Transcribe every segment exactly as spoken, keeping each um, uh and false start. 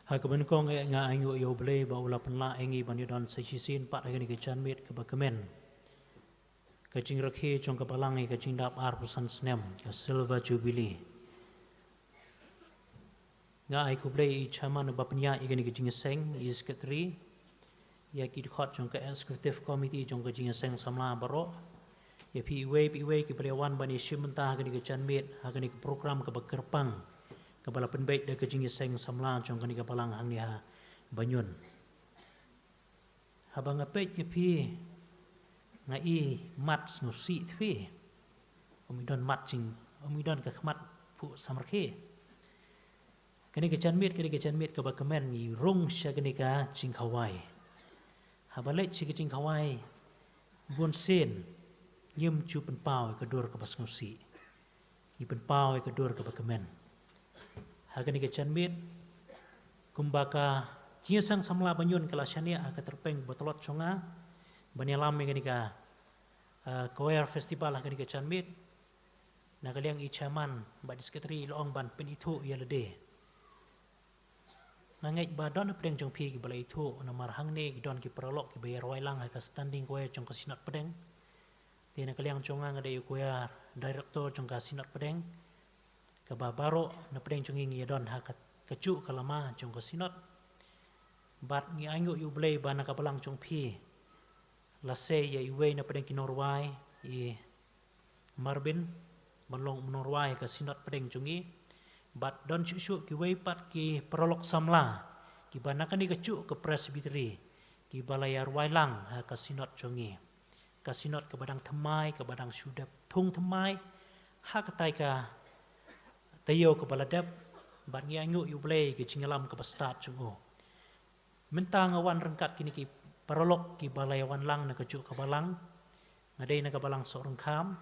Ha kaba nyngkong eh nga ainguh ïa U Blei ba u la pynlah ïa ngi ban ïadon sa shisien pat ha kane ka janmiet kaba kmen, ka jingrakhe jong ka Balang ïa ka jingdap arphew san snem, ka Silver Jubilee. Nga ai khublei ïa i Chairman uba pynïaid ïa kane ka jingïaseng, i Secretary, ïa ki dkhot jong ka Executive Committee jong ka jingïaseng samla baroh, ïa phi iwei pa iwei kiba la wan ban ïashim bynta ha kane ka janmiet, ha kane ka program kaba kyrpang kaba la pynbeit da ka jingïaseng samla jong kane ka Balang hangne ha Banyun. Haba nga peit ïa phi, nga i mat sngewsih ïa phi. Ym i don mat jing, ym i don ka khmat phuh samrkhie. Kane ka janmiet, kane ka janmiet kaba kmen, ngi rung sha kane ka jingkhawai. Haba leit sha ka jingkhawai, bunsien ngim ju pynpaw ïa ka dur kaba sngewsih. Ngi pynpaw ïa ka dur kaba kmen. Ha kane ka janmiet, kumba ka jingïaseng samla Banyun ka la shaniah ha ka tyrpeng ba tlot jong nga ban ïalam ïa kane ka, ah, Choir Festival ha kane ka janmiet, na ka liang i Chairman bad i Secretary la ong ban pynithuh ïa lade. Nga ngeit ba don napdeng jong phi kiba la ithuh, namar hangne ki don ki paralok kiba ïarwai lang ha ka Standing Choir jong ka Synod Pdeng. Te na ka liang jong nga, nga dei u Choir Director jong ka Synod Pdeng, kaba baroh napdeng jong ngi ngi ïadon ha ka, kajuh ka lama jong ka Synod. Bad ngi ainguh ïa U Blei ba na ka Balang jong phi la sei ïa iwei napdeng ki nongrwai, i Marbin, ban long u nongrwai ha ka Synod Pdeng jong ngi. Bad don shuh shuh kiwei pat ki paralok samla kiba na kane kajuh ka Presbytery kiba la ïarwai lang ha ka Synod jong ngi. Ka Synod kaba dang thymmai, kaba dang shu dep thung thymmai ha katai ka taïew kaba la dep. Bad ngi ainguh ïa U Blei ïa ka jingïalam kaba stad jong u. Mynta nga wan ryngkat kine ki paralok kiba la ïawan lang na kajuh ka Balang. Nga dei na ka Balang Sohryngkham.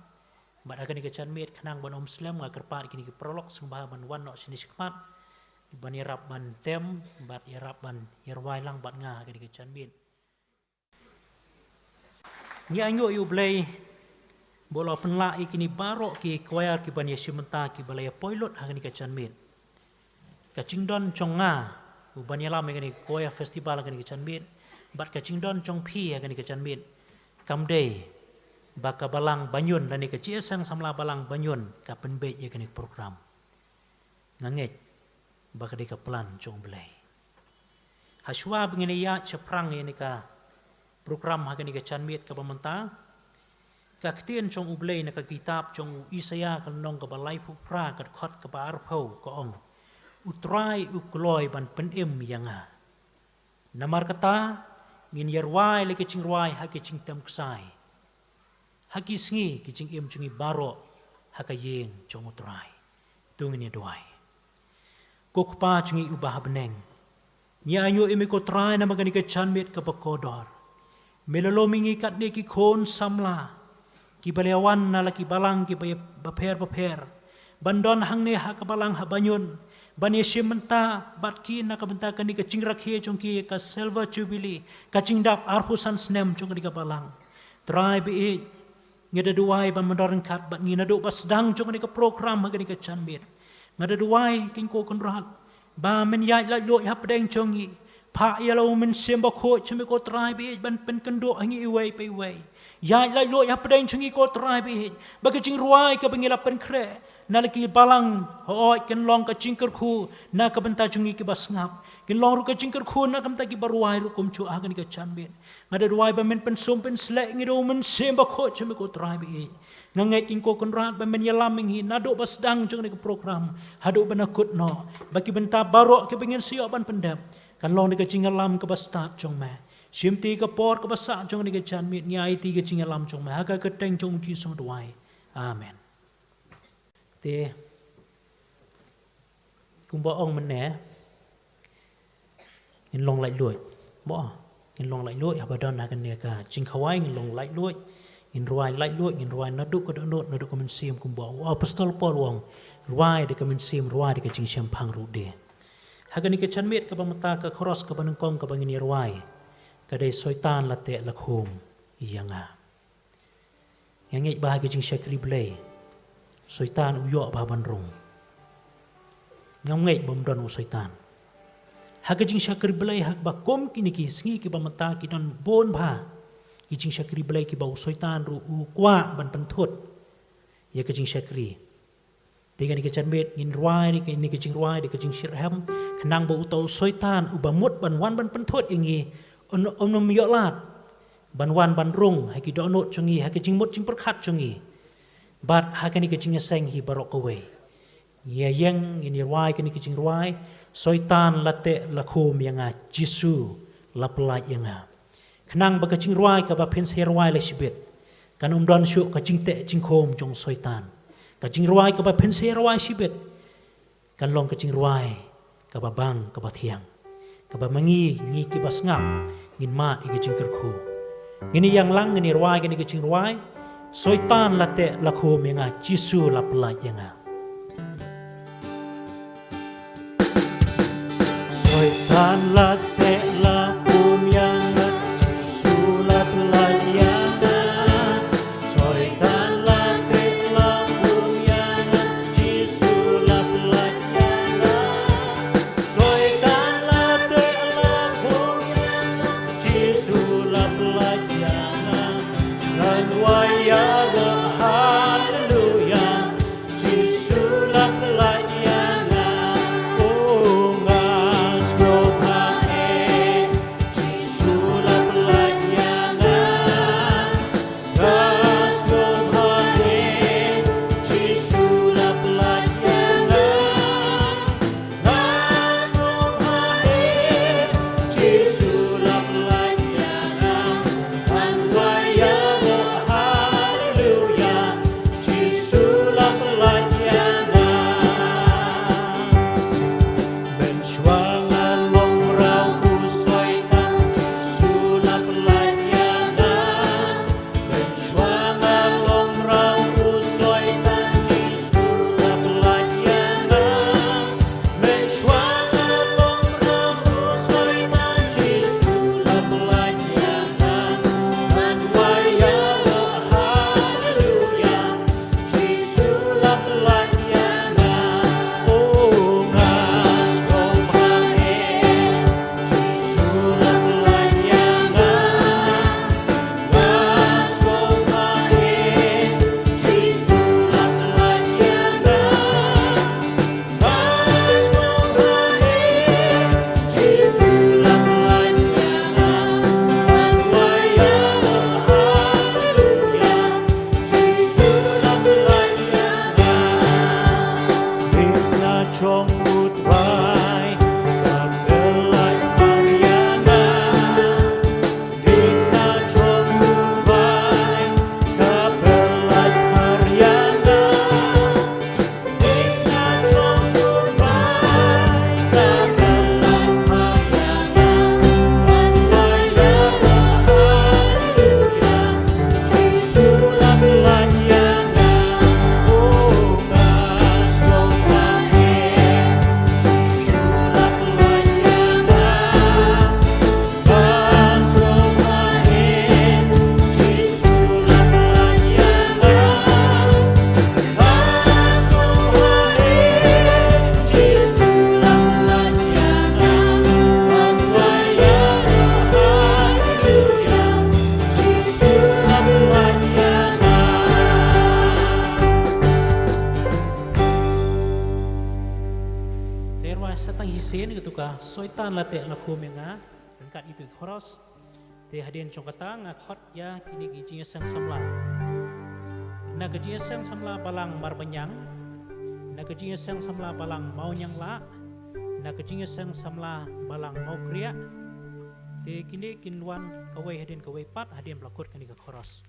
Bad ha kane ka janmiet, khnang ban ym slem, nga kyrpad kine ki paralok sngewbha ban wan noh shane shakhmat ban ïarap ban tem bad ïarap ban ïarwai lang bad nga ha kane ka janmiet. Ngi ainguh ïa U Blei ba u la pynlah ïa kine baroh ki choir kiban ïashim bynta kiba la ïapoi lut ha kane ka janmiet. Ka jingdon jong nga uban ïalam ïa kane ka Choir Festival ha kane ka janmiet bad ka jingdon jong phi ha kane ka janmiet, kam dei ba ka Balang Banyun lane ka jingïaseng samla Balang Banyun ka pynbeit ïa kane ka program. Nga ngeit ba ka dei ka plan jong U Blei. Hashwa ba ngin ïaid shaphrang ïa kane ka program ha kane ka janmiet kaba mynta, ka ktien jong U Blei na ka kitab jong u Isaïah ka lynnong kaba laiphew phra ka dkhot kaba arphew ka ong, U Trai u kloi ban pynim ïa nga. Namar kata, ngin ïarwai la ki jingrwai ha ki jingtem ksai, ha ki sngi ki jingim jong ngi baroh ha ka ïing jong U Trai. To ngin ïa duwai. Ko Kpa jong ngi uba ha bneng, ngi ainguh ïa me ko Trai namar kane ka janmiet kaba kordor. Me la lum ïa ngi katne ki khun samla kiba la ïawan na la ki balang kiba bapher bapher ban don hangne ha ka Balang ha Banyun ban ïashim bynta bad ki na ka bynta kane ka jingrakhe jong ki ka Silver Jubilee, ka jingdap arphew san snem jong kane ka Balang. Trai baieit, ngi da duwai ban ym don ryngkat bad ngi naduh ba sdang jong kane ka program ha kane ka janmiet. Nga da duwai, ko Kynrad, ba men ïaid laitluid hapdeng jong ngi. Phah ïa la u Mynsiem Bakhuid jong me ko Trai baieit ban pynkynduh ha ngi iwei pa iwei. Ïaid laitluid hapdeng jong ngi ko Trai baieit, ba ka jingrwai kaba ngi la pynkhreh na la ki balang, hooid, kan long ka jingkyrkhu na ka bynta jong ngi kiba sngap. Kan long ruh ka jingkyrkhu na ka bynta kiba rwai ruh kumjuh ha kane ka janmiet. Nga da duwai ba men pynsum pynsleh ïa ngi da u Mynsiem Bakhuid jong me ko Trai baieit. Nga ngeit, ko Kynrad, ba men ïalam ïa ngi naduh ba sdang jong kane ka program haduh ba na kut noh, ba ki bynta baroh kiba ngin sa ïoh ban pyndep kan long da ka jingïalam kaba stad jong me. Shimti ka por kaba sah jong kane ka janmiet ngi aiti ka jingïalam jong me ha ka kyrteng jong U Jisu nga duwai. Amen. Te kumba ong mynne, ngin long laitluid. Mo, ngin long laitluid, haba don ha kane ka jingkhawai ngin long laitluid. Ngin rwai laitluid, ngin rwai naduh ka dohnud, naduh ka mynsiem, kumba u Apostol Paul u ong, rwai da ka mynsiem, rwai da ka jingshemphang ruh de. Ha kane ka janmiet kaba mynta, ka khros kaba nyngkong kaba ngin ïa rwai ka dei Soitan la teh la khum ïa nga. Nga ngeit ba ha ka jingshakri Blei, Soitan u ïoh ba ban rung. Ngam ngeit ba ym don u Soitan. Ha ka jingshakri Blei ha kaba kum kine ki sngi kiba mynta ki don bun bha ki jingshakri Blei kiba u Soitan ruh u kwah ban pynthut ïa ka jingshakri. Te kane ka janmiet ngin rwai ïa kane ka jingrwai da ka jingshitrhem, khnang ba uta u Soitan uba mut ban wan ban pynthut ïa ngi un, un ym ïoh lad ban wan ban rung ha ki dohnud jong ngi, ha ka jingmut jingpyrkhat jong ngi. Bad ha kane ka jingïaseng hi baroh kawei. Ngi ïeng, ngin ïa rwai kane ka jingrwai, Soitan la teh la khum ïa nga, Jisu la pyllait ïa nga. Khnang ba ka jingrwai kaba phin sa rwai la shibit kan ym don shuh ka jingteh jingkhum jong Soitan. Ka jingrwai kaba phin sa rwai shibit kan long ka jingrwai kaba bang, kaba thiang, kaba ma ngi, ngi kiba sngap ngin mad ïa ka jingkyrkhu. Ngin ïa ïeng lang, ngin ïa rwai kane ka jingrwai, Soitan la teh la khum ïa nga, Jisu la pyllait ïa nga. Soitan la teh la khum ïa nga, Jisu la pyllait ïa nga. Soitan la teh la khum ïa nga, Jisu la pyllait ïa nga. Soitan la teh la khum ïa nga, Jisu la pyllait ïa nga. Ngan wai ïaroh haleluya, Jisu la pyllait ïa nga. Oh, nga sngewbha eh, Jisu la pyllait ïa nga. Nga sngewbha eh, Jisu la pyllait ïa nga. Nga sngewbha eh, Jisu la pyllait ïa nga. Ngan wai ïaroh haleluya, Jisu la pyllait ïa nga. Mynshuwa nga long mraw u Soitan, Jisu la pyllait ïa nga. Mynshuwa nga long mraw u Soitan, Jisu la pyllait ïa nga. Mynshuwa nga long mraw u Soitan, Jisu la pyllait ïa nga. Ngan wai ïaroh haleluya, Jisu la pyllait ïa nga. Oh, nga sngewbha eh, Jisu la pyllait ïa nga. Nga sngewbha eh, Jisu la pyllait ïa nga. Nga sngewbha eh, Jisu la pyllait ïa nga. Ngan wai ïaroh haleluya, Jisu la pyllait ïa nga. Dei na jong u Trai ka pyllait mar ïa nga. Dei na jong u Trai ka pyllait mar ïa nga. Te rwai sa tang shisien katu ka Soitan la teh la khum ïa nga, ryngkat ïa itu i chorus. Te hadien jong kata nga khot ïa kine ki jingïaseng samla. Na ka jingïaseng samla Balang Marbaniang, na ka jingïaseng samla Balang Mawnianglah, na ka jingïaseng samla Balang Mawkriah. Te kine kin wan kawei hadien kawei pat hadien ba la kut kane ka chorus.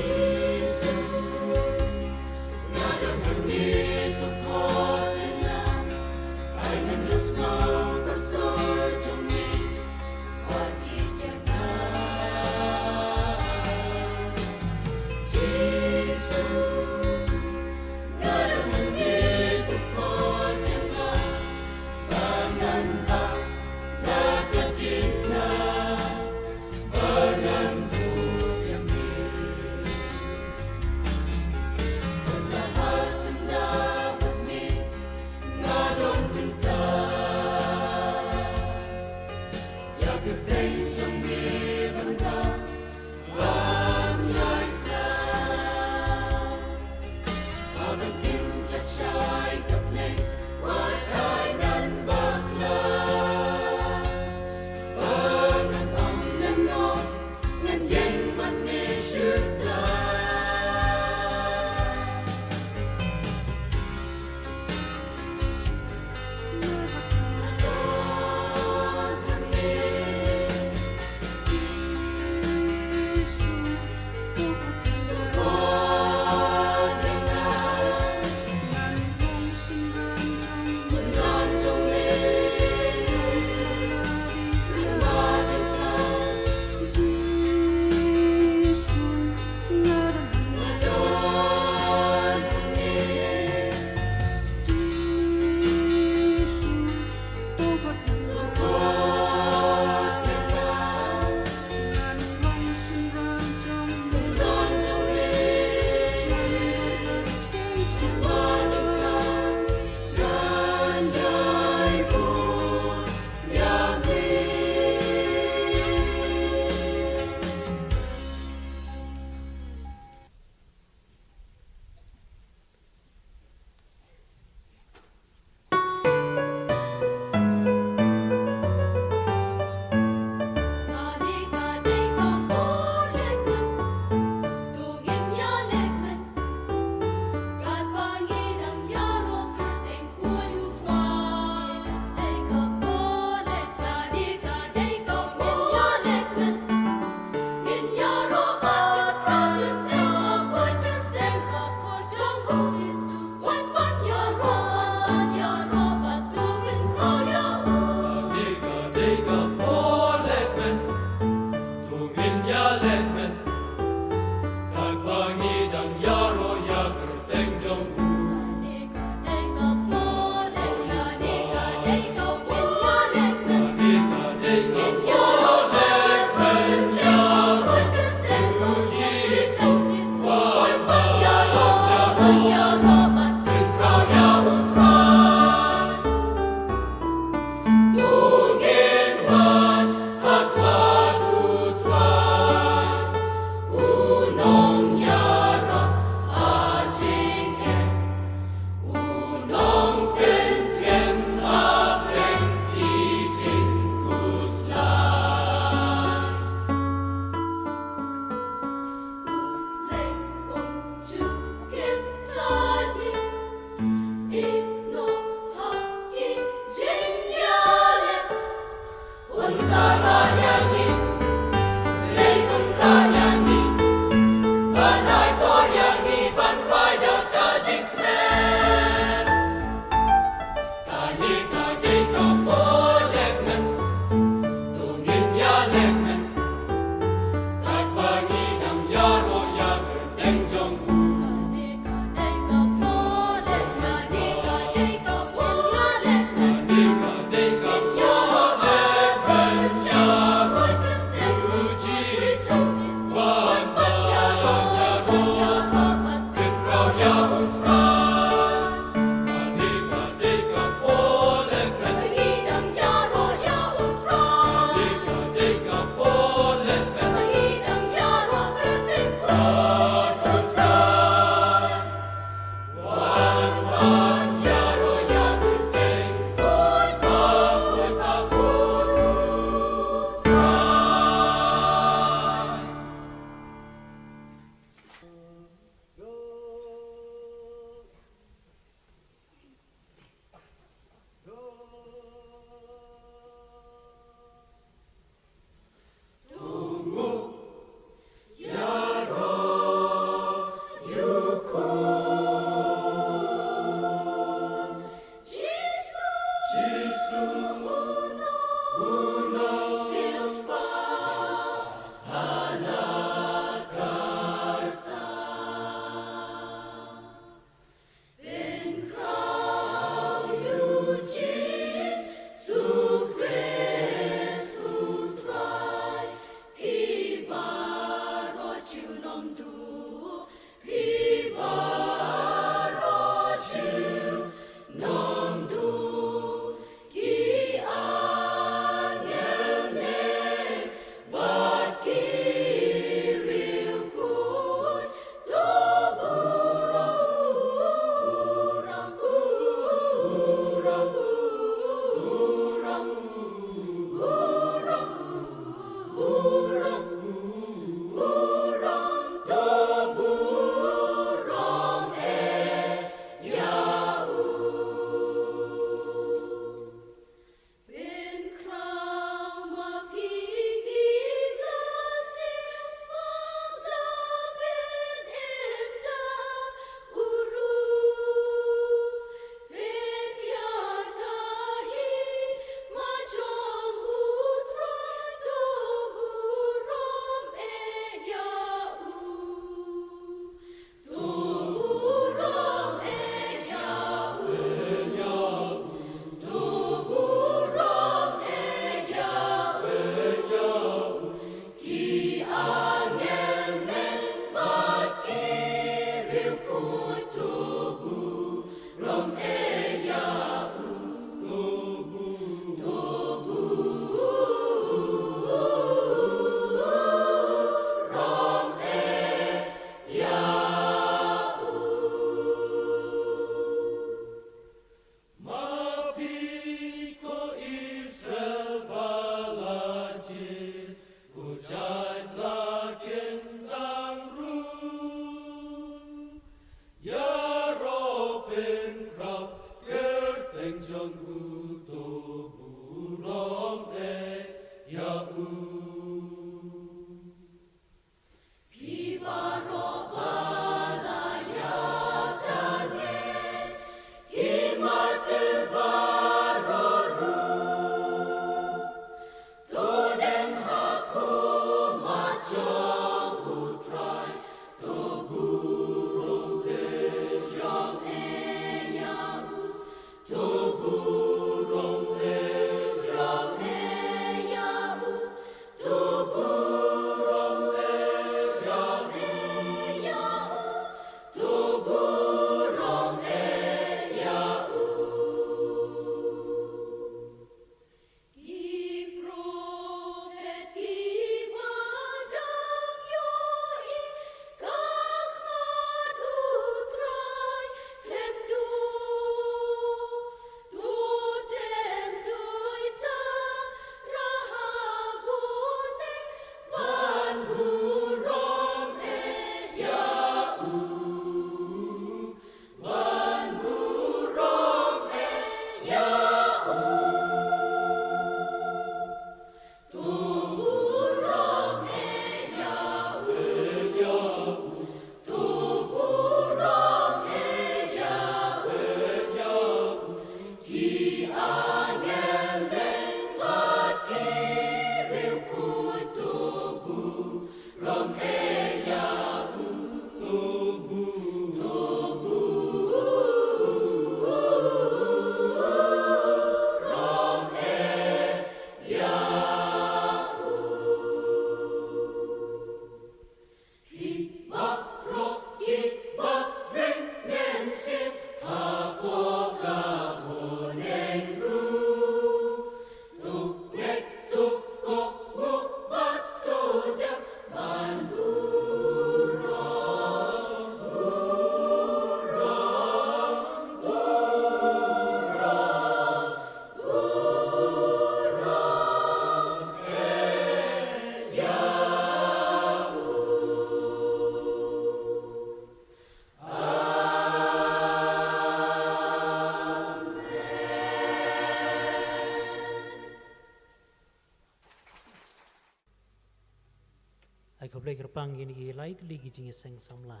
Blei kyrpang ïa kine ki lai tylli ki jingïaseng samla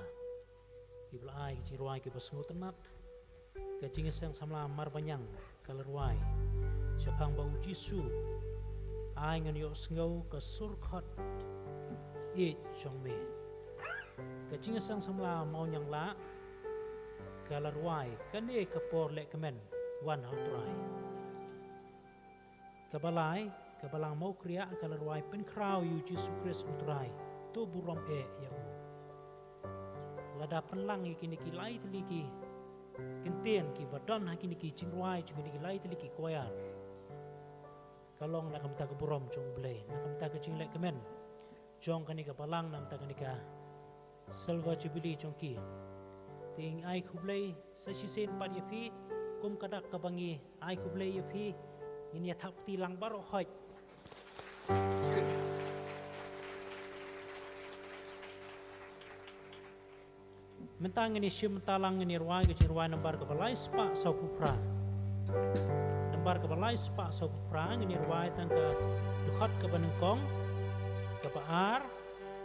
kiba la ai ki jingrwai kiba sngewtynnat. Ka jingïaseng samla Marbaniang ka la rwai shaphang ba U Jisu ai ngan ïohsngew ka sur khot ïeit jong me. Ka jingïaseng samla Mawnianglah ka la rwai kane ka por leh kmen wan ha U Trai. Kaba lai, ka Balang Mawkriah ka la rwai pynkhraw ïa U Jisu Khrist U Trai, to burom eh ïa u. Lada pynlang ïa kine ki lai tylli ki kyntien kiba don ha kine ki jingrwai jong kine ki lai tylli ki choir, ka long na ka bynta ka burom jong U Blei, na ka bynta ka jingleh kmen jong kane ka balang, na ka bynta kane ka Silver Jubilee jong ki. Te ngi ai khublei sa shisien pat ïa phi, kum ka dak kaba ngi ai khublei ïa phi, ngin ïa thap kti lang baroh hoi. Mynta ngin ïa shim bynta lang, ngin ïa rwai ka jingrwai nambar kaba lai spah sawphew phra. Nambar kaba lai spah sawphew phra, ngin ïa rwai tang ka dkhot kaba nyngkong, kaba ar,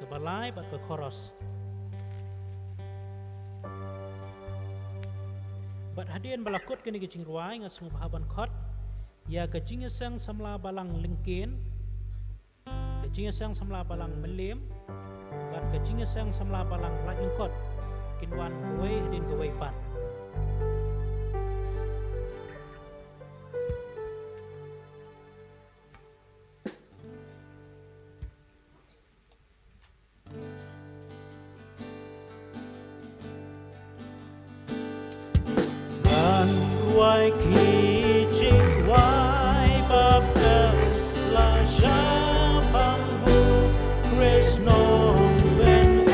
kaba lai bad ka chorus. Bad hadien ba la kut kane ka jingrwai, nga sngewbha ban khot ïa ka jingïaseng samla Balang Lyngkien, ka jingïaseng samla Balang Mylliem, bad ka jingïaseng samla Balang Laitlyngkot, kin wan kawei hadien kawei pat. Ngan rwai ki jingrwai ba pher la shah bang u Khrist Nongpynim.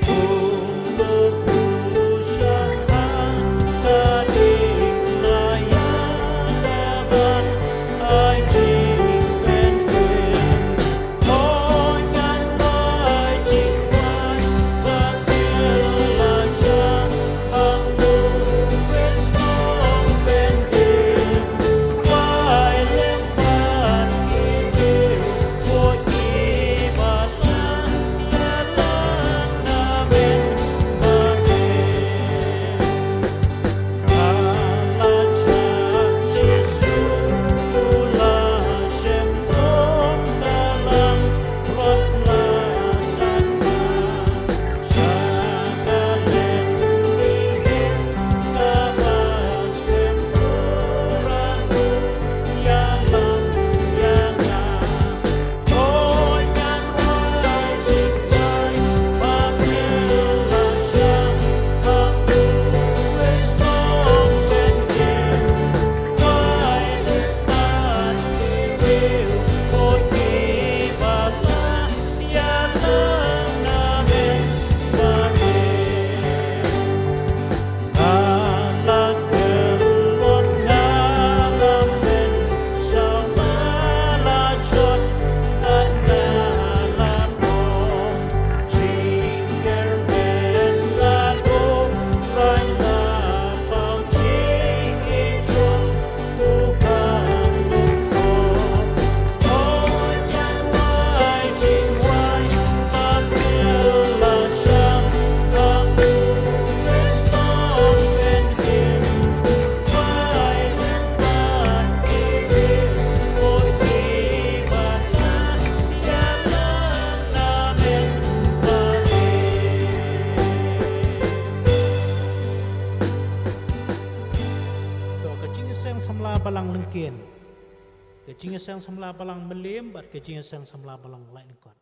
U Blei u shah ha ka ding na ïa ka ban ai jingpynim. To, ka jingïaseng samla Balang Lyngkien, ka jingïaseng samla Balang Mylliem, bad ka jingïaseng samla Balang Laitlyngkot.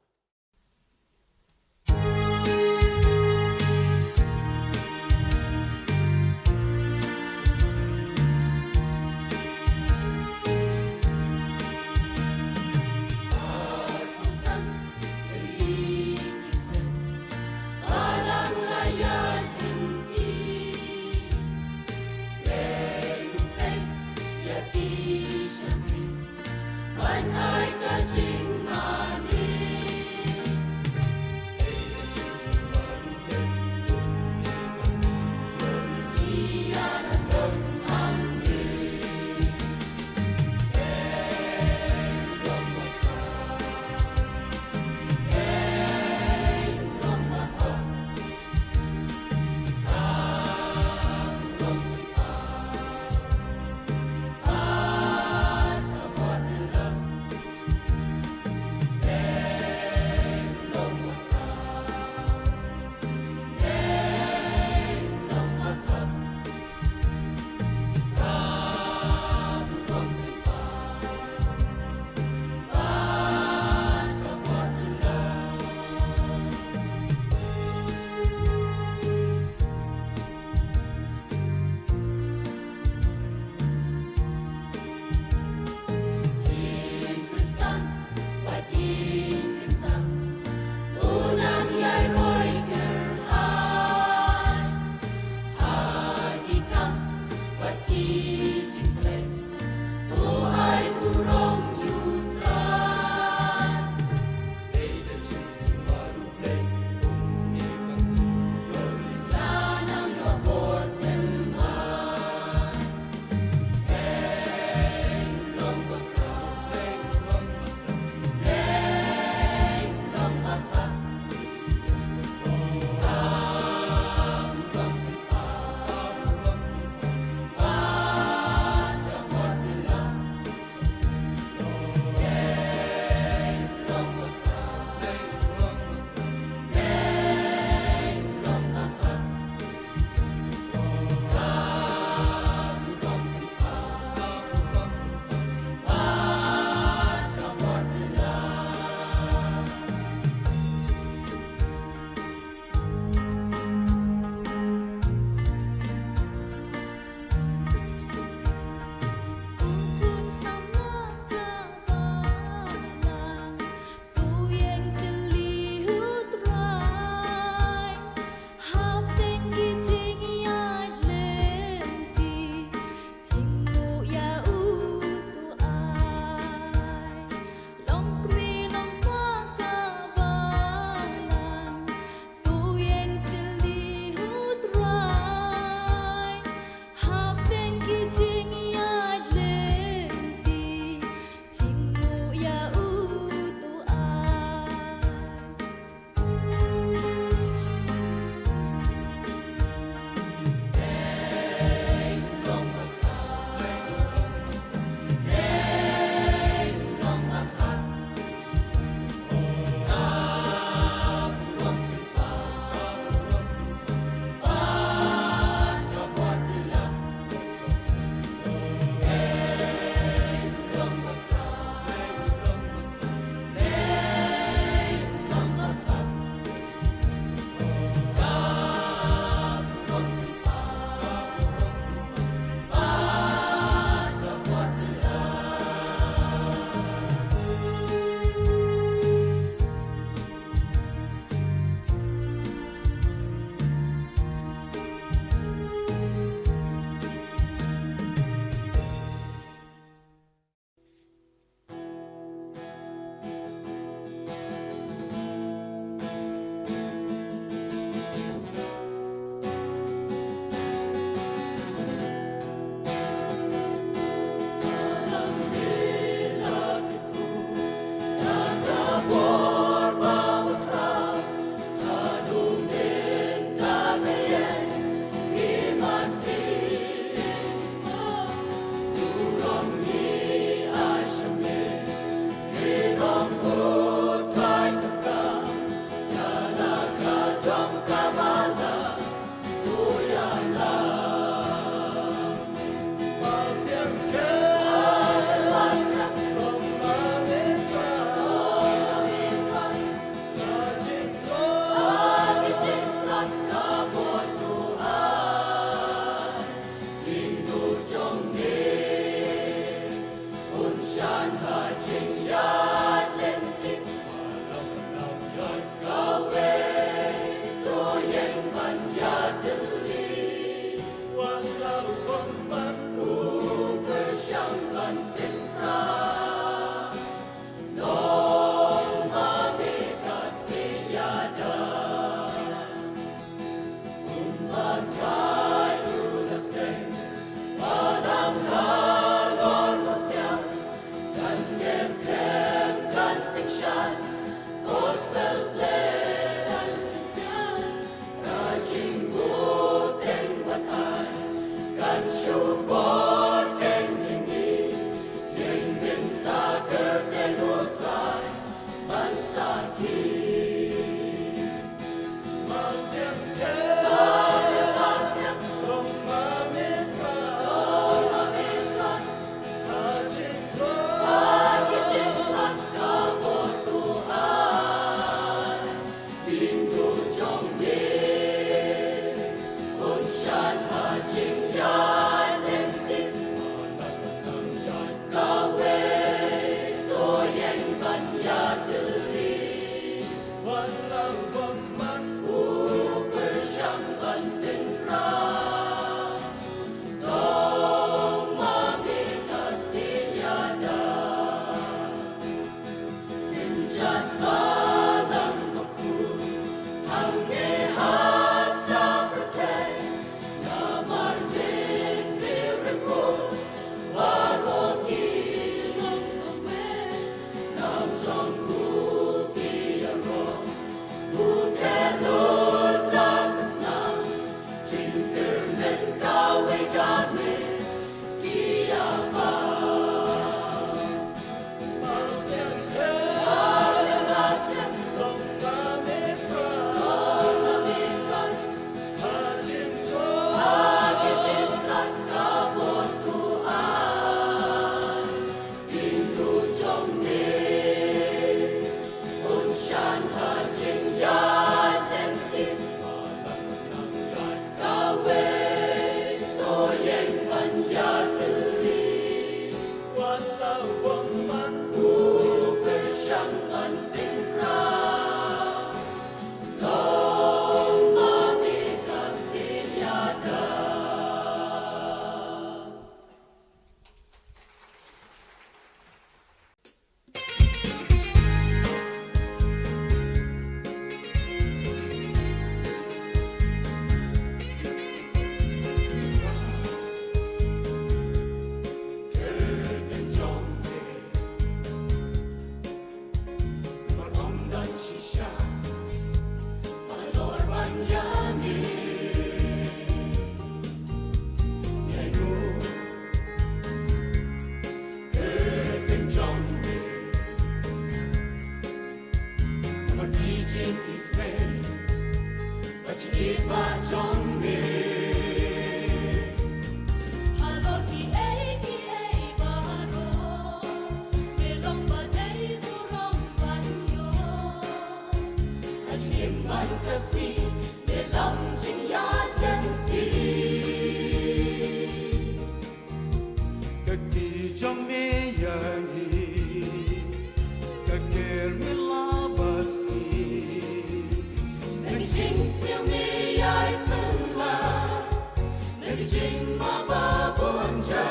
Ki jingma babun ja.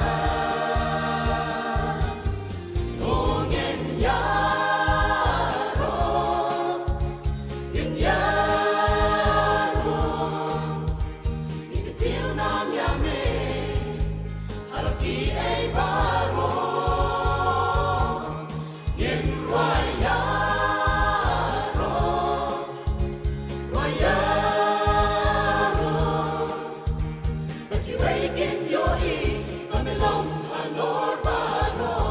Ong in ïaroh, in ïaroh. Ngin kyntiew nam ïa me ha la kiei baroh. Ngin rwai ïaroh, rwai ïaroh. Ba kiwei kin ïohi ba me long halor baroh.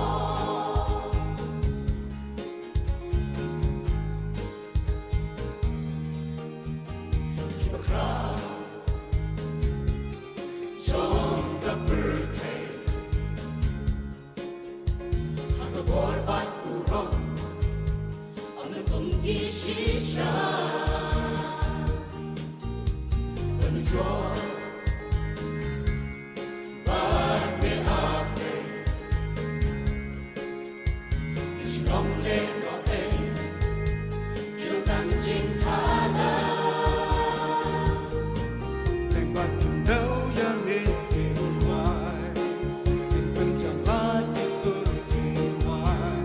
Ki bakhraw jong ka pyrthei, ha ka bor bad burom, ym don kum ki shisha. Ban ujor bad me ap, ki shnong lehnohei, ki long tang jingthala. Teng bad kim daw ïa ngi, kim wai, kim pynjah lait ki sur jingwai.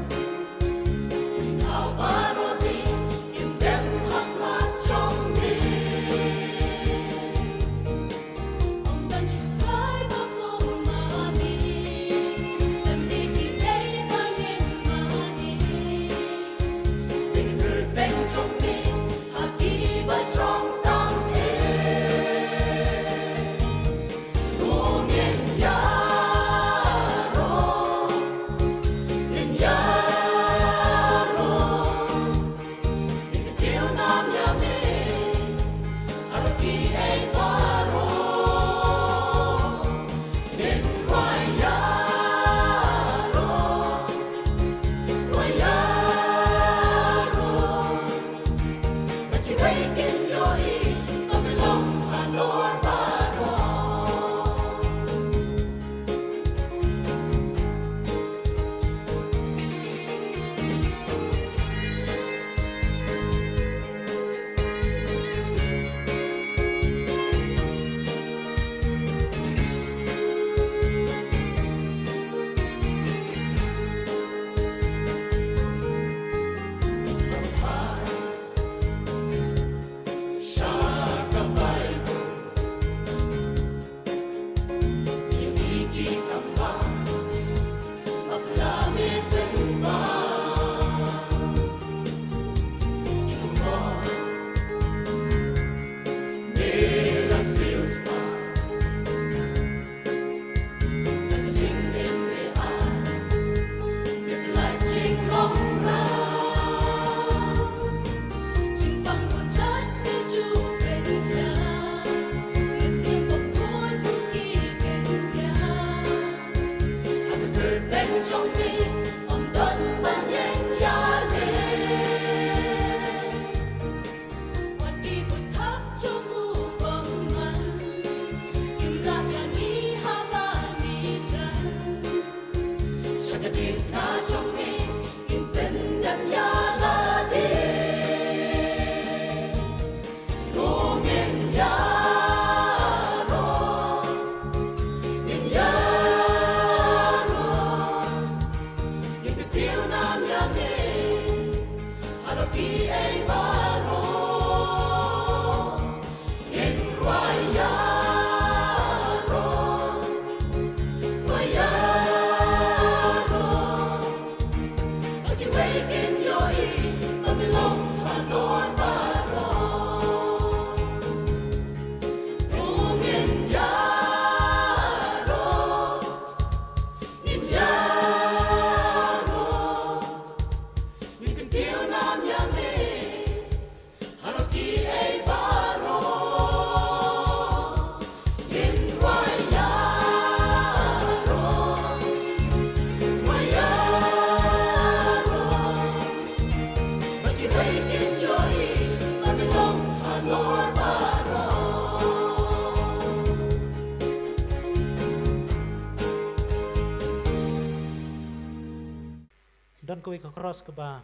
Don kawei ka chorus kaba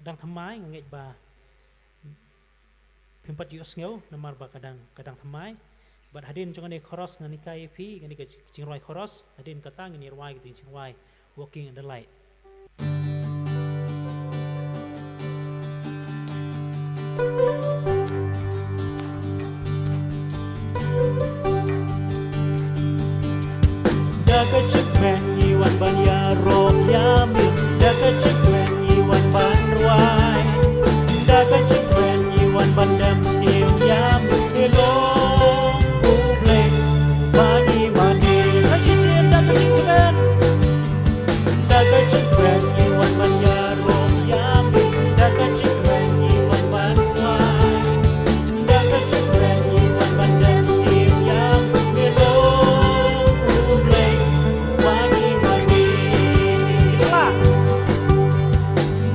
dang thymmai, nga ngeit ba phim pat ïohsngew namar ba ka dang, ka dang thymmai. Bad hadien jong kane ka chorus ngan hikai ïa phi kane ka jingrwai chorus, hadien kata ngin ïa rwai ka jingrwai Walking in the Light. Da ka jingkmen ngi wan ban ïaroh ïa me, da ka jingkmen ngi wan ban rwai, da ka jingkmen ngi wan ban dem sniew ïa me, eh Lord U Blei ba ngi mane. Sa shisien, da ka jingkmen. Da ka jingkmen ngi wan ban ïaroh ïa me, da ka jingkmen ngi wan ban rwai, da ka jingkmen ngi wan ban dem sniew ïa me, eh Lord U Blei ba ngi mane.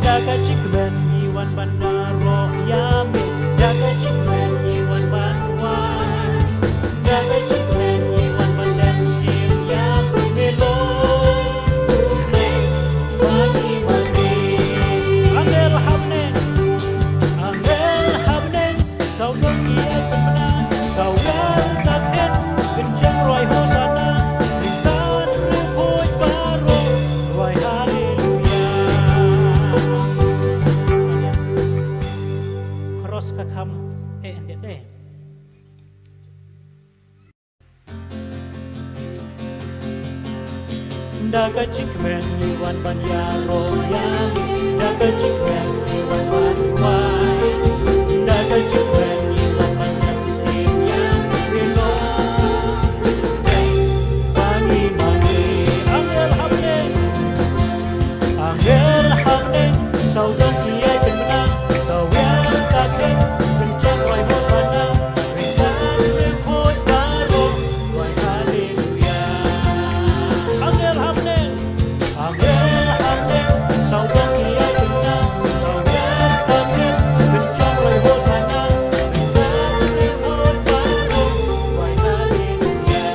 Da ka jingkmen ngi wan ban ïaroh ïa me, da ka jingkmen ngi wan ban rwai, da ka jingkmen ngi wan ban dem sniew ïa me, eh Lord U Blei ba ngi mane. Angel ha bneng, angel ha bneng, sawdong ki ïa pynbna, ka wer ka khet, kynjang rwai Hosanna, ri tan ri khuid baroh rwai Haleluya. Chorus ka kham eh, eh, eh. Da ka jingkmen ngi wan ban ïaroh ïa me, da ka jingkmen ngi wan ban rwai, da ka jingkmen ngi wan ban dem sniew ïa me, eh Lord U Blei ba ngi mane. Angel ha bneng, angel ha bneng, sawdong ki ïa pynbna, ka wer ka khet, kynjang rwai Hosanna, ri tan ri khuid baroh rwai Haleluya. Angel ha bneng, angel ha bneng, sawdong ki ïa pynbna, ka wer ka khet, kynjang rwai Hosanna, ri tan ri khuid baroh rwai Haleluya.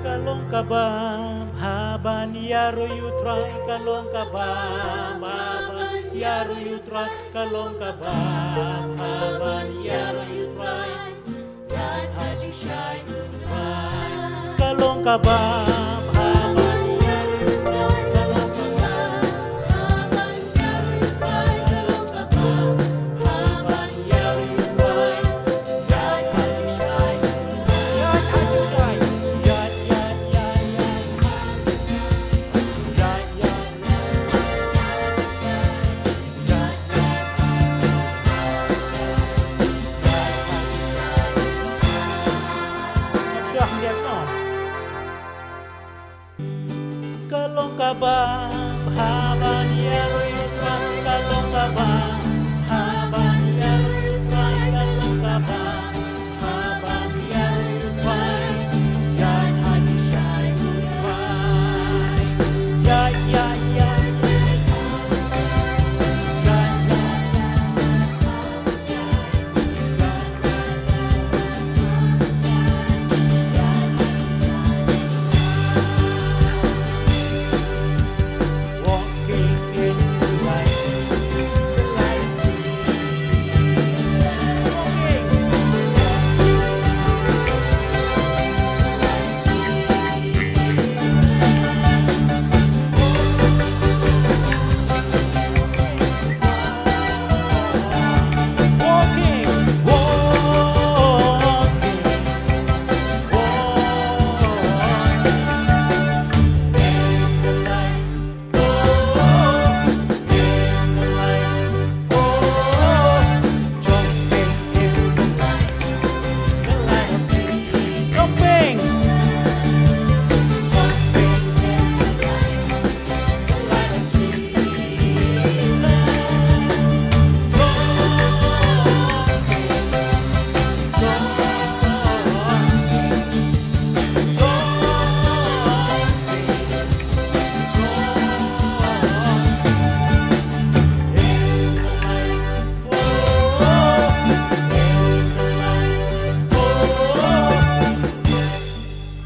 Ka long kaba bha ban ïaroh ïa U Trai, ka long kaba bha ban ïaroh ïa U Trai, ka long kaba bha ban ïaroh ïa U Trai. Ka long kaba bha ban ïaroh ïa U Trai, ka long kaba bha ban ïaroh ïa U Trai, ka long kaba bha ban ïaroh ïa U Trai. Ka long kaba bha ban ïaroh ïa U Trai, ka long kaba bha ban ïaroh ïa U Trai, ka long kaba bha ban ïaroh ïa U Trai. Ïaid ha jingshai U Trai. Ïaid, ïaid, ïaid. Ïaid, ïaid, ïaid.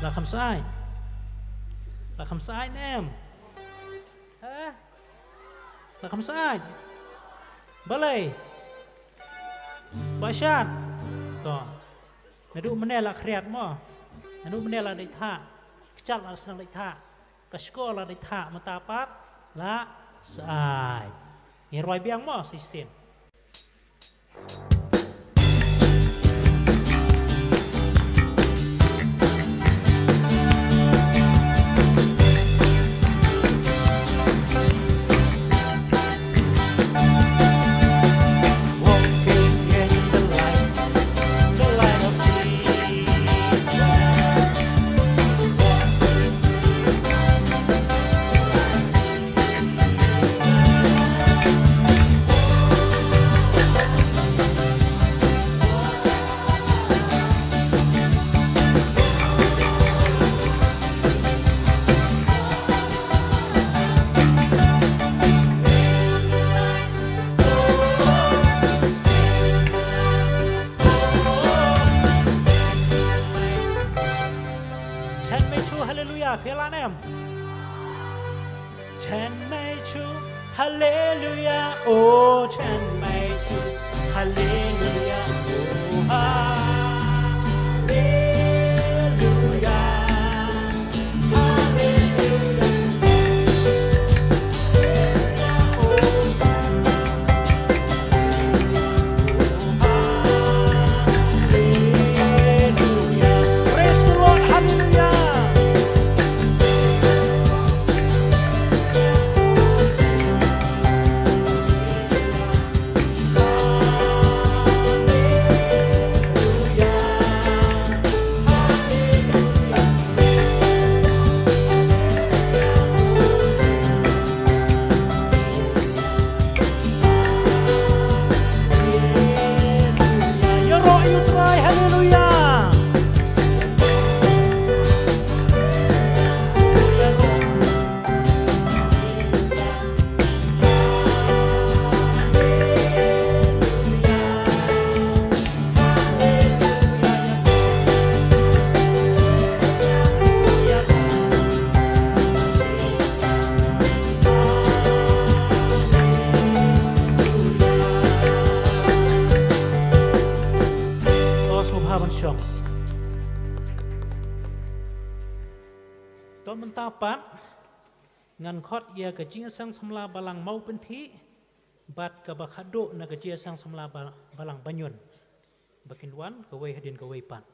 La kham sait. La kham sait ne em? Ha? La kham sait. Balei? Bashan. To. Naduh mynne la khriat mo. Naduh mynne la dei tha. Kjat la sdang dei tha. Ka shkor la dei tha mynta pat la sai. Ngi rwai biang mo sa shisien. Chen mei chu haleluya, phi la nem. Chen mei chu haleluya, oh chen mei chu haleluya, oh haleluya, haleluya. Praise the Lord. Hallelujah. Ïaroh ïa U Trai, haleluya. To sngewbha ban shong. To mynta pat ngan khot ïa ka jingïaseng samla balang Mawpynthih bad kaba khadduh na ka jingïaseng samla ba-, balang Baniun. Ba kin wan kawei hadien kawei pat.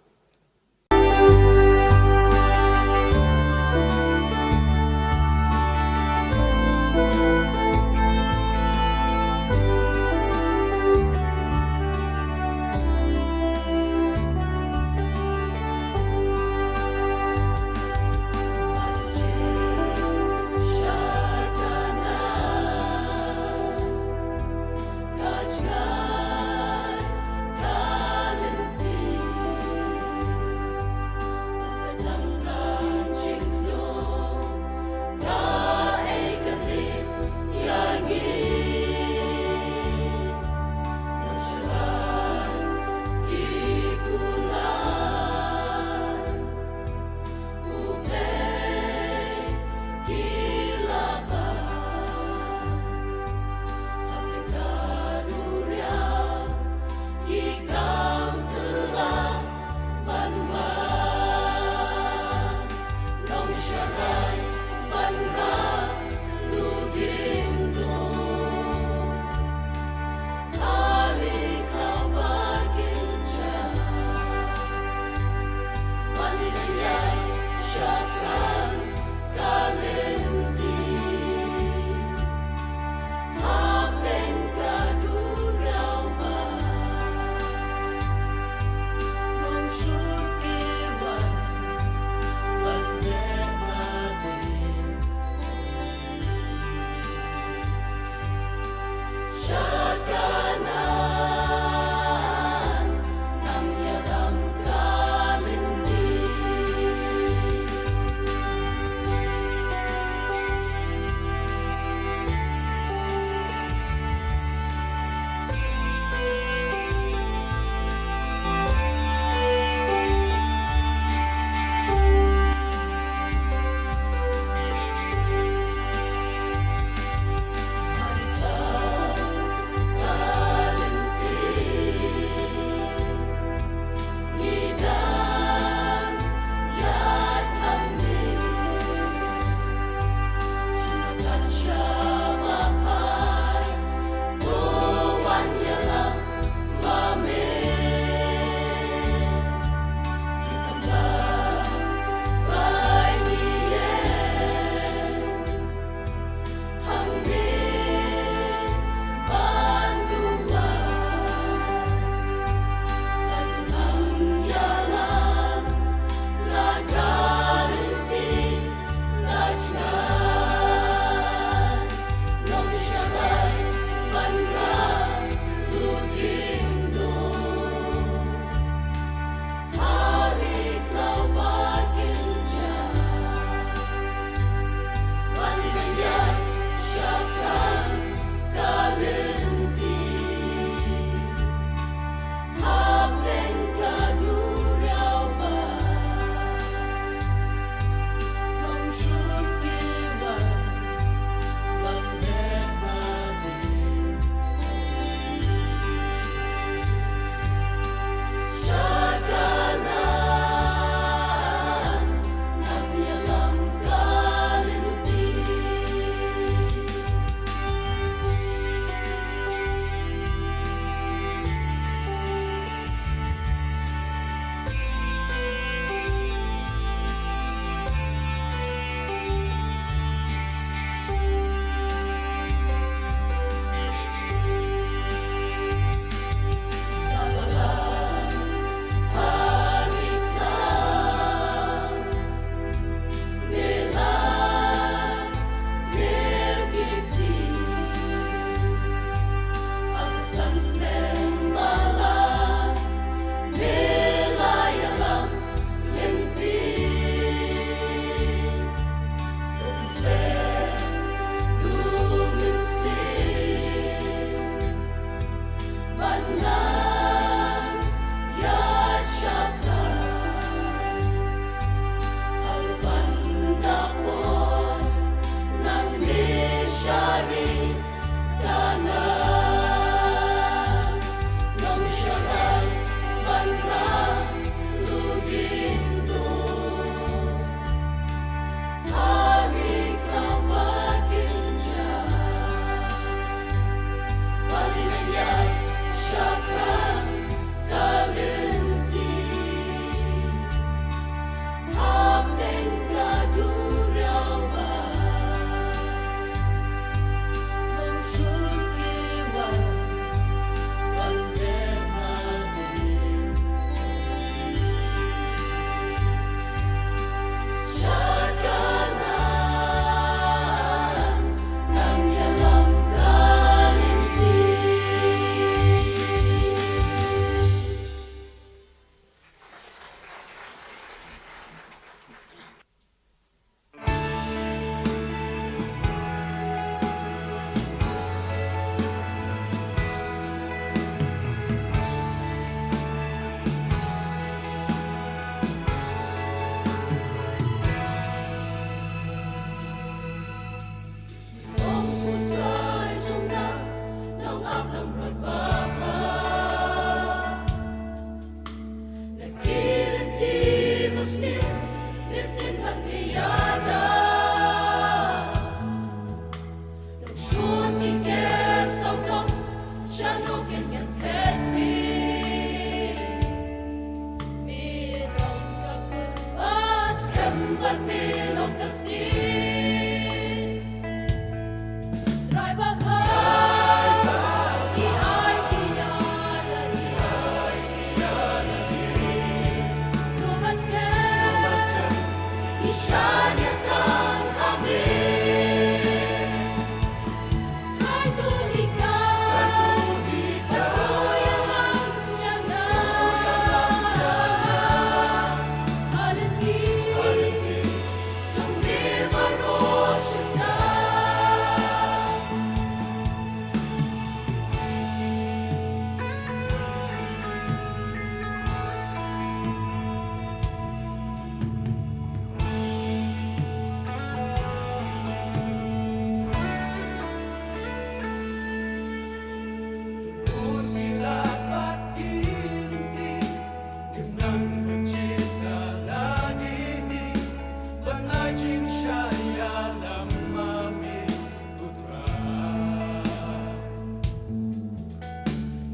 Wat me long ka sting. Trai Baba, ngi aiti ïa la, ngi aiti ïa la, ngi. To bad skhem, ngi shaniah tang ha me.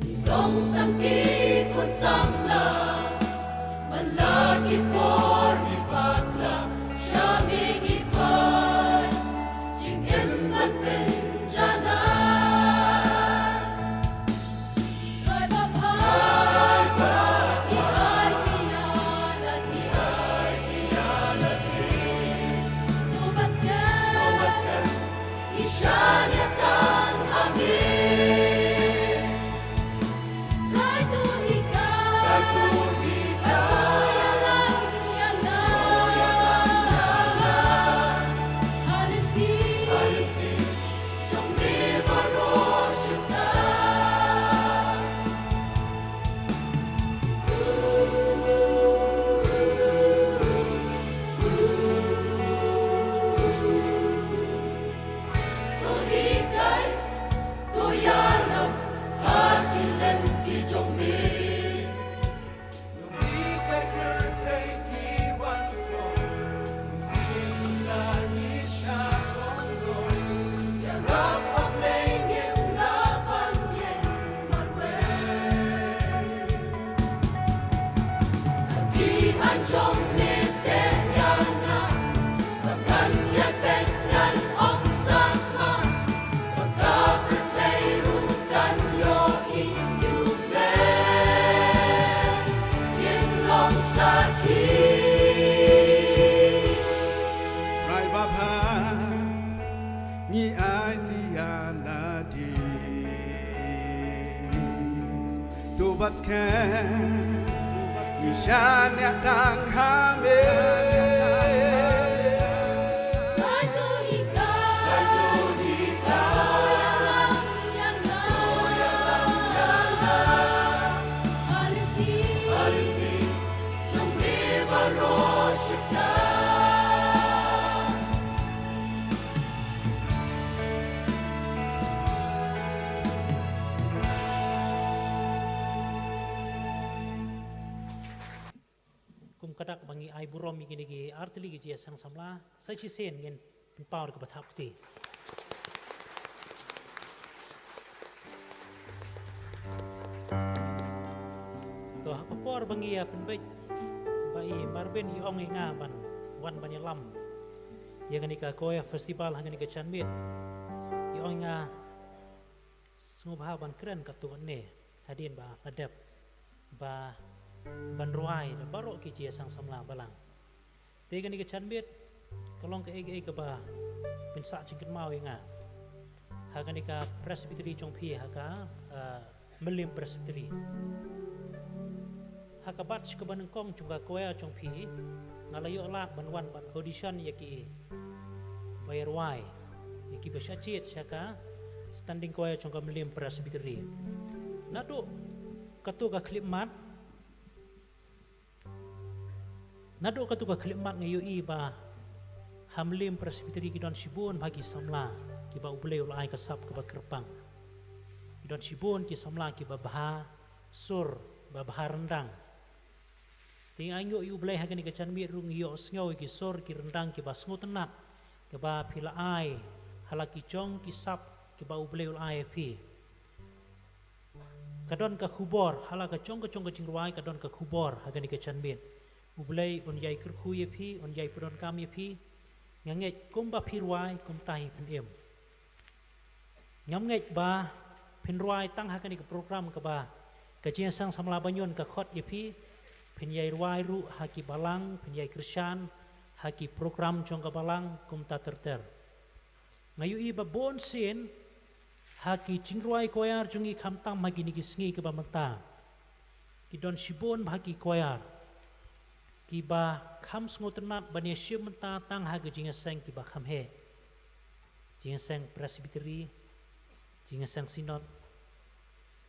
Ngi long tang ki khun samla, man la ki por ngi bakla, sha me ngi pan, jingim ban pynjanai. Trai Baba, ngi aiti ïa la, ngi aiti ïa la, ngi. To bad skhem, to bad skhem, ngi shaniah tang ha me. To hikai, to ïalam ha ki lynti jong me. To hikai pyrthei ki wan khlong, sien la ngi shah kong kong. Ïarap ap lei ngin la ban ïeng marwei. Rai Baba, ngi aiti ïa la, to bad skhem, ngi shaniah tang ha me. Kum ka dak ba ngi ai burom ïa kine ki artylli ki jingïaseng samla, sa shisien ngin pynpaw da kaba thap kti. To ha ka por ba ngi ïa pynbeit, ba i Marvin i ong ïa nga ban wan ban ïalam ïa kane ka Choir Festival ha kane ka janmiet. I ong ïa nga sngewbha ban kren katto katne hadien ba la dep ba ban rwai da baroh ki jingïaseng samla balang. Te kane ka janmiet ka long kaei kaei kaba pynsah jingkynmaw ïa nga ha kane ka Presbytery jong phi, ha ka, ah, Mylliem Presbytery. Ha ka batch kaba nyngkong jong ka choir jong phi, nga la ïoh lad ban wan ban audition ïa ki ba ïa rwai, ïa ki ba shah jied sha ka Standing Choir jong ka Mylliem Presbytery. Naduh kato ka khyllipmat, naduh kato ka khyllipmat nga ïohi ba ha Mylliem Presbytery ki don shibun bha ki samla kiba U Blei u la ai ka sap kaba kyrpang. Ki don shibun ki samla kiba bha sur, ba bha ryndang. Te nga ainguh ïa U Blei ha kane ka janmiet ruh ngi ïohsngew ïa ki sur ki ryndang kiba sngewtynnat, kiba phi la ai ha la ki jong ki sap kiba U Blei u la ai ha phi. Ka don ka khubor, ha la ka jong ka jong ka jingrwai ka don ka khubor ha kane ka janmiet. U Blei un ïai kyrkhu ïa phi, un ïai pyndonkam ïa phi. Nga ngeit kumba phi rwai, kumta hi phin im. Ngam ngeit ba phin rwai tang ha kane ka program kaba ka Jingïaseng Samla Banion ka khot ïa phi, phin ïai rwai ruh ha ki balang, phin ïai kyrshan ha ki program jong ka balang, kumta ter ter. Nga ïohi ba bun sien ha ki jingrwai choir jong ngi, khamtam ha kine ki sngi kiba mynta, ki don shibun bha ki choir kiba kham sngewtynnat ban ïashim bynta tang ha ki jingïaseng kiba kham heh. Jingïaseng Presbytery, jingïaseng Synod.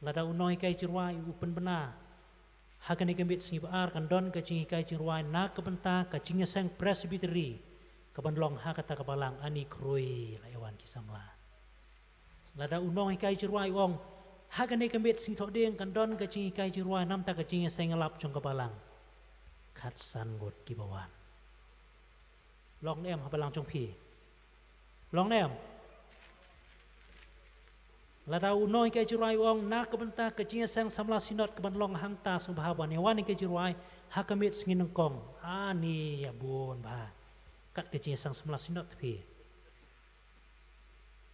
Lada u nonghikai jingrwai u pynbna ha kane ka miet sngi ba ar, kan don ka jinghikai jingrwai na ka bynta ka jingïaseng Presbytery kaban long ha kata ka balang. Ani khrui la ïa wan ki samla. Lada u nonghikai jingrwai u ong, ha kane ka miet sngi Thohdieng kan don ka jinghikai jingrwai namar ka jingïaseng ïalap jong ka balang, khatsan ngut kiba wan. Long ne em ha balang jong phi? Long ne em? Lada u nonghikai jingrwai u ong, na ka bynta ka Jingïaseng Samla Synod kaban long hangta, sngewbha ban ïa wan ïa ka jingrwai ha ka miet sngi nyngkong. Ani ïa bun bha kat ka Jingïaseng Samla Synod phi.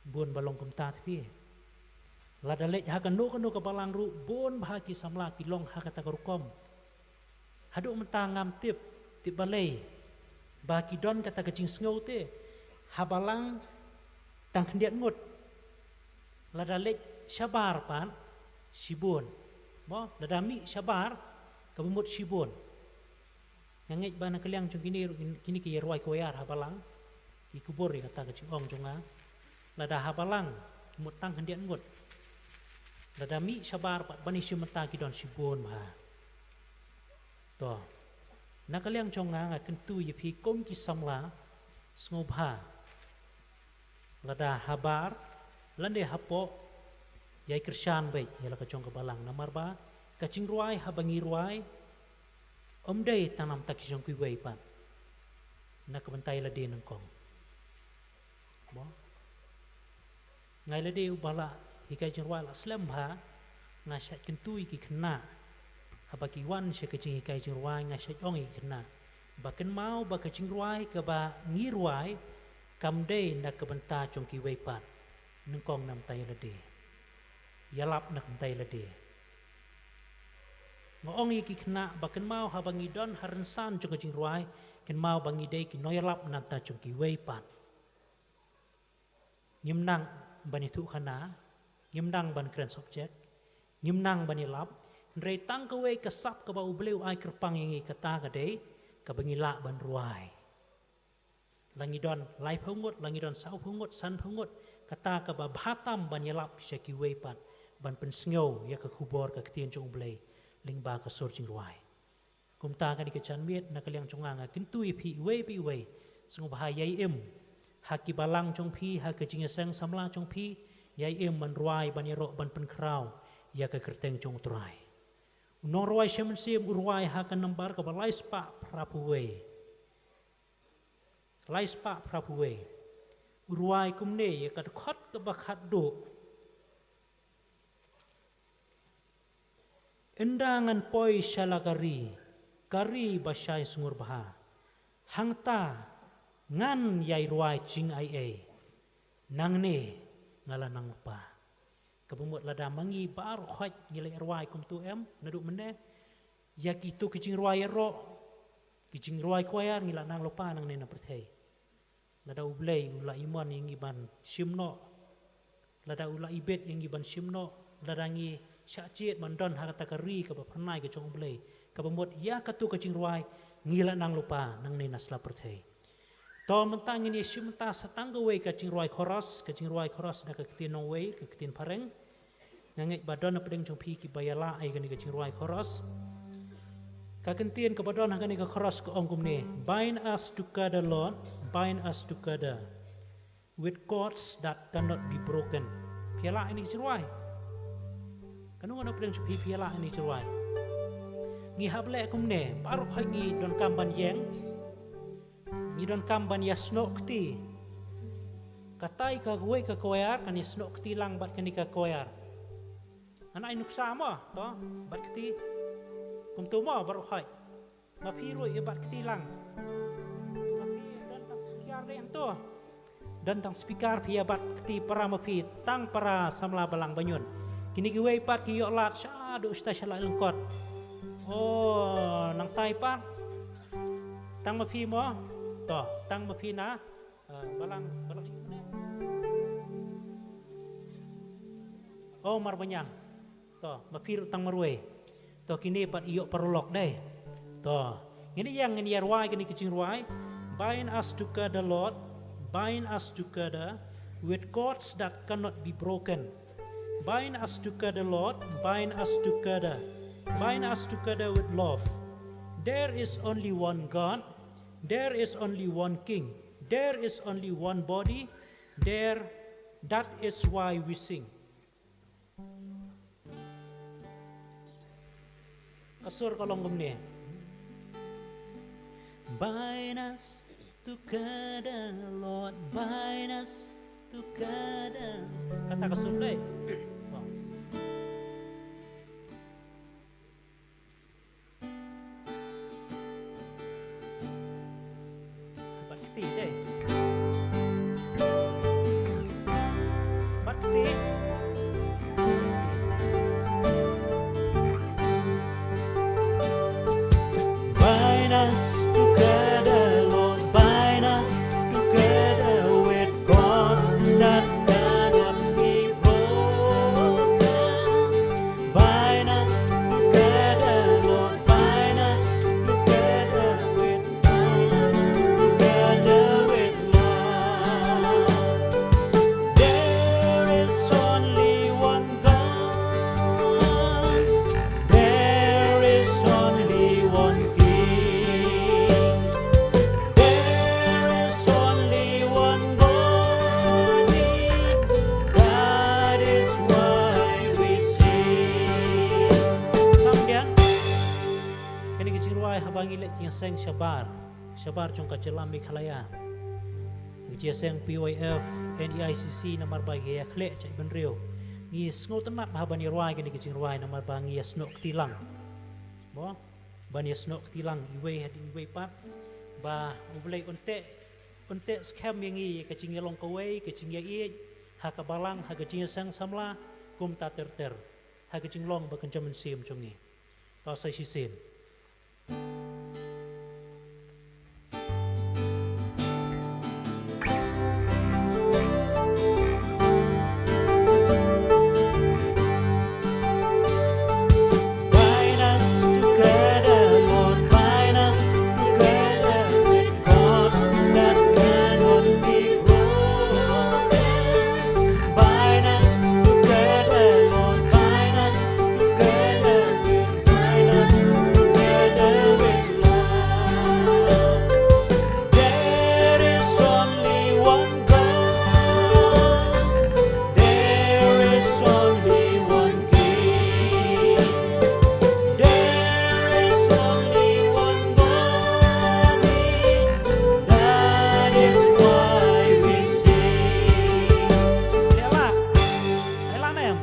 Bun ba long kumta phi. Lada leit ha kano kano ka balang ruh, bun bha ki samla ki long ha kata ka rukom. Haduh mynta ngam tip, tip balei ba ki don kata ka jingsngew te, ha balang tang khyndiat ngut. Lada leit shabar pat shibun. Mo, lada mih shabar, kaba mut shibun. Nga ngeit ba na ka liang jong kine ruh, kine ki ïa rwai choir ha balang ki kubur ïa kata ka jingong jong nga. Lada ha balang mut tang khyndiat ngut, lada mih shabar pat ban ïashim bynta ki don shibun bha. To, na ka liang jong nga, nga kyntu ïa phi kum ki samla, sngewbha lada habar lane hapoh, ïai kyrshan beit ïa la ka jong ka balang, namar ba ka jingrwai haba ngi rwai, ym dei tang namar ki jong kiwei pat, na ka bynta ïa lade nyngkong. Mo, nga ïa lade uba la hikai jingrwai la slem bha, nga shait kyntu ïa ki khynnah. Haba ki wan sha ka jinghikai jingrwai, nga shait ong ïa ki khynnah ba kynmaw ba ka jingrwai kaba ngi rwai kam dei na ka bynta jong kiwei pat, nyngkong na ka bynta ïa lade, ïalap na ka bynta ïa lade. Nga ong ïa ki khynnah ba kynmaw haba ngi don ha rynsan jong ka jingrwai, kynmaw ba ngi dei ki nongïalap na ka bynta jong kiwei pat. Ngim nang ban ïathuh khana, ngim nang ban kren subject, ngim nang ban ïalap, hynrei tang kawei ka sap kaba U Blei u ai kyrpang ïa ngi, kata ka dei kaba ngi lah ban rwai. La ngi don laiphew ngut, la ngi don sawphew ngut, sanphew ngut, kata kaba bha tam ban ïalap sha kiwei pat, ban pynsngew ïa ka khubor ka ktien jong U Blei lyngba ka sur jingrwai. Kumta kane ka janmiet, na ka liang jong nga, nga kyntu ïa phi iwei pa iwei, sngewbha ïai im ha ki balang jong phi, ha ka jingïaseng samla jong phi, ïai im ban rwai, ban ïaroh, ban pynkhraw ïa ka kyrteng jong U Trai. U nongrwai Shem Mynsiem u rwai ha ka nambar kaba lai spah phraphew wei. Lai spah phraphew wei. U rwai kumne ïa ka dkhot kaba khatduh: Ynda ngan poi sha la ka ri, ka ri ba shai sngur bha, hangta ngan ïai rwai jingaiei, nangne nga la nang lypa. Kaba mut lada ma ngi baroh khoit ngi la rwai kumtu, em, naduh mynne, ïa kitu ki jingrwai ïaroh, ki jingrwai choir, ngi la nang lypa nangne na pyrthei. Lada U Blei u la imon ïa ngi ban shim noh, lada u la ibit ïa ngi ban shim noh, lada ngi shah jied ban don ha kata ka ri kaba phyrnai ka jong U Blei, kaba mut ïa katu ka jingrwai ngi la nang lypa nangne na sla pyrthei. To mynta ngin ïa shim mynta sa tang kawei ka jingrwai chorus, ka jingrwai chorus da ka ktien nongwei, ka ktien phareng. Nga ngeit ba don na pdeng jong phi kiba ïa lah ïa kane ka jingrwai chorus. Ka ktien kaba don ha kane ka chorus ka ong kumne: Bind us together, Lord, bind us together with cords that cannot be broken. Phi ïa lah ïa kane ka jingrwai? Kano kano pdeng jong phi phi ïa lah ïa kane ka jingrwai? Ngi hap leh kumne, baroh khoit ngi donkam ban ïeng, ngi donkam ban ïasnoh kti. Katai kawei ka choir kan ïasnoh kti lang bad kane ka choir. Ngan ai nuksa mo, to, bad kti. Kumtu mo baroh khoit. Ma phi ruh ïa bat kti lang. Ma phi don tang speaker dei hangto. Don tang speaker phi ïa bat kti para ma phi tang para samla balang ba ñiun. Kine kiwei pat ki ïoh lad shaduh shata sha la lyngkot. Oh, nangtai pat. Tang ma phi mo. To, tang ma phi na. Eh, balang, balang ïa ne. Oh, Marbaniang. To, ma phi ruh tang marwei. To, kine pat ïoh paralok dei. To, ngin ïa ngin ïa rwai kine ki jingrwai. Bind us together, Lord. Bind us together with cords that cannot be broken. Bind us together, Lord. Bind us together. Bind us together with love. There is only one God. There is only one King. There is only one body. There, that is why we sing. Ka sur ka long kumne. Bind us together, Lord, bind us together. Kata ka sur dei. Bat kti dei. Bat kti. Bind us together, Lord, bind us together with cords that cannot be broken. Bind us together, Lord, bind us together with love, together with love. There is only one God. There is only one King. There is only one body. That is why we sing. Sambian. Kane ka jingrwai haba ngi leit jingïaseng shabar. Shabar jong ka jylla Meghalaya. Ka jingïaseng P Y F, N E I C C namar ba ngi ïa khleh jaitbynriew. Ngi sngewtynnat bha ban ïa rwai kane ka jingrwai namar ba ngi ïa snoh kti lang. Mo? Ban ïa snoh kti lang iwei hadien iwei pat. Ba U Blei un teh, un teh skhem ïa ngi ïa ka jingïalong kawei, ka jingïaieit ha ka balang, ha ka jingïaseng samla, kumta ter ter. Ha ka jinglong ba kynja mynsiem jong ngi. To sa shisien. Bind us together, Lord, bind us together with cords that cannot be broken. Bind us together, Lord, bind us together with, bind us together with love. There is only one God. There is only one King. There is only one body. That is why we sing. Ella, Ella nem.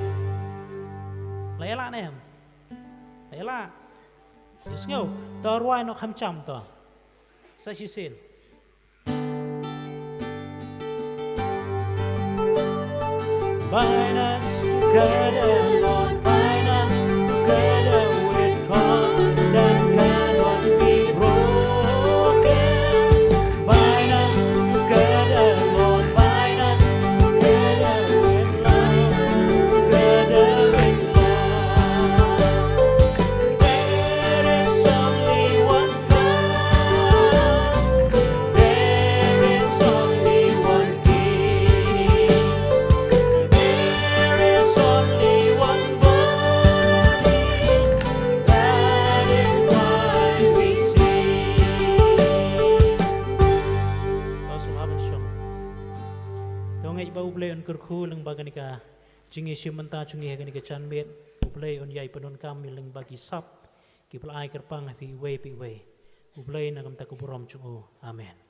La Ella nem. Ella. Ïa sngew. To rwai noh kham cham to. Sa shisien. Bind us together, Lord, bind us together with cords that cannot be broken. Bind us together, Lord, bind us together with love, together with love. There is only one God. There is only one King. There is only one body. That is why we sing. To sngewbha ban shong. To ngeit ba U Blei un kyrkhu lyngba kane ka jingïashim bynta jong ngi ha kane ka janmiet. U Blei un ïai pyndonkam ïa lyngba ki sap kiba la ai kyrpang ha phi iwei pa iwei. U Blei na ka bynta ka burom jong u. Amen.